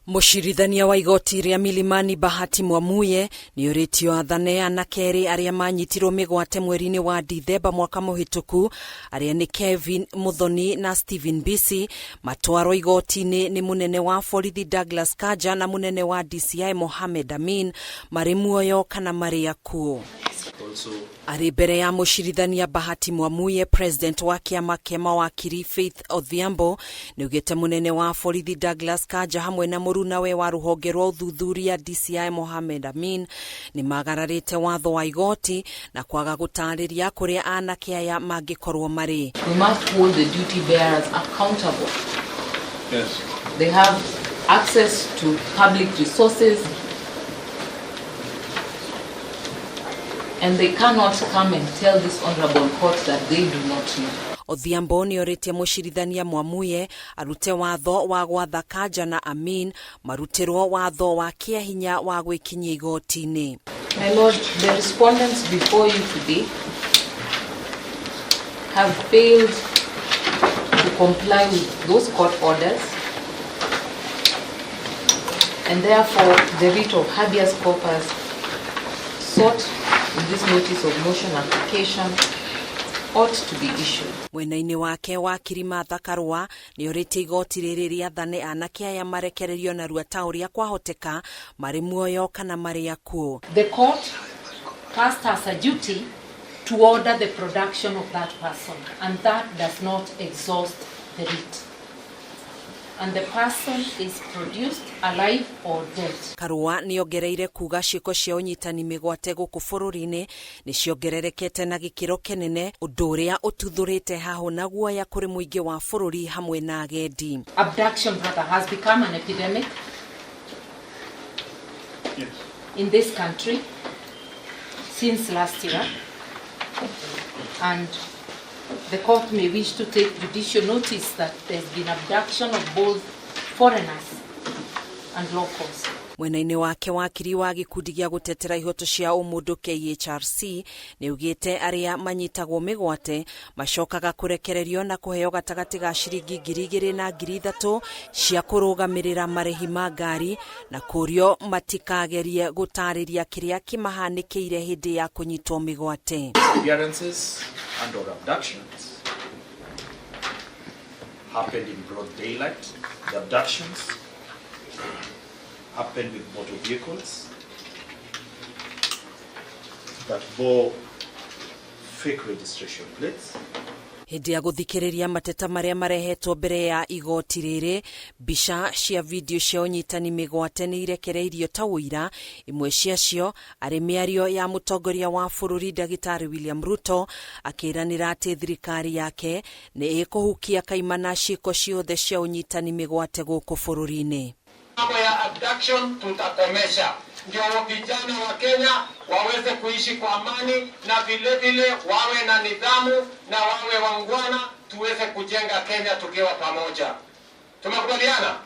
Mũcirithania wa igoti rĩa Milimani Bahati Mwamuye nĩũrĩtio athane anake erĩ arĩa manyitirwo mĩgwate mweri-inĩ wa Dithemba mwaka mũhĩtũku, arĩa nĩ Kevin Muthoni na Stephen Bisi, matwarwo igoti-inĩ nĩ mũnene wa borithi Douglas Kanja na mũnene wa DCI Mohamed Amin marĩ muoyo kana marĩ akuũ. Arĩ mbere ya mũcirithania Bahati Mwamuye, president wa kĩama kĩa mawakiri Faith Odhiambo nĩaugĩte mũnene wa borithi Douglas Kanja hamwe na mũrunawe wa rũhonge rwa ũthuthuria DCI Mohamed Amin nĩmagararĩte watho wa igoti na kwaga gũtarĩria kũrĩa anake aya mangĩkorwo marĩ. We must hold the duty bearers accountable. Yes. They have access to public resources and they cannot come and tell this honorable court that they do not know. Odhiambo nĩorĩtie mũcirithania Mwamuye arute watho wa gwatha Kanja na Amin marutĩrwo watho wa kĩahinya wa gwĩkinyia igoti-inĩ. My Lord, the respondents before you today have failed to comply with those court orders, and therefore the writ of habeas corpus sought in this notice of motion application ought to be issued. Mwena-inĩ wake wakiri Martha Karua nĩorĩtie igoti rĩrĩ rĩathane anake aya marekererio narua ta ũrĩa kwahoteka marĩ muoyo kana marĩ akuũ. The court first has a duty to order the production of that person, and that does not exhaust the writ. And the person is produced alive or dead. Karua nĩongereire kuga ciĩko cia ũnyitani mĩgwate gũkũ bũrũri-inĩ nĩciongererekete na gĩkĩro kĩnene, ũndũ ũrĩa ũtuthũrĩte hahũ na guoya kũrĩ mũingĩ wa bũrũri hamwe na agendi. Abduction, brother, has become an epidemic. Yes. In this country since last year, and the court may wish to take judicial notice that there's been abduction of both foreigners and locals. Mwena-inĩ wake wakiri wa gĩkundi gĩa gũtetera ihoto cia ũmũndũ KHRC nĩaugĩte arĩa manyitagwo mĩgwate macokaga kũrekererio na kũheo gatagatĩ ga ciringi 2,000 na 3,000 cia kũrũgamĩrĩra marĩhi ma ngari na kũrio matikagerie gũtarĩria kĩrĩa kĩmahanĩkĩire hĩndĩ ya kũnyitwo mĩgwate. Appearances and or abductions happened in broad daylight. The abductions happened with motor vehicles that bore fake registration plates. Hĩndĩ ya gũthikĩrĩria mateta marĩa marehetwo mbere ya igoti rĩrĩ, mbica cia video cia ũnyitani mĩgwate nĩ irekereirio ta ũira, imwe ciacio arĩ mĩario ya mũtongoria wa bũrũri Ndagĩtarĩ William Ruto akĩranĩra atĩ thirikari yake nĩ ĩkũhukia kaimana ciĩko ciothe cia ũnyitani mĩgwate gũkũ bũrũri-inĩ. Mambo ya abduction tutakomesha, ndio vijana wa Kenya waweze kuishi kwa amani na vile vile wawe na nidhamu na wawe wangwana, tuweze kujenga Kenya tukiwa pamoja. Tumekubaliana?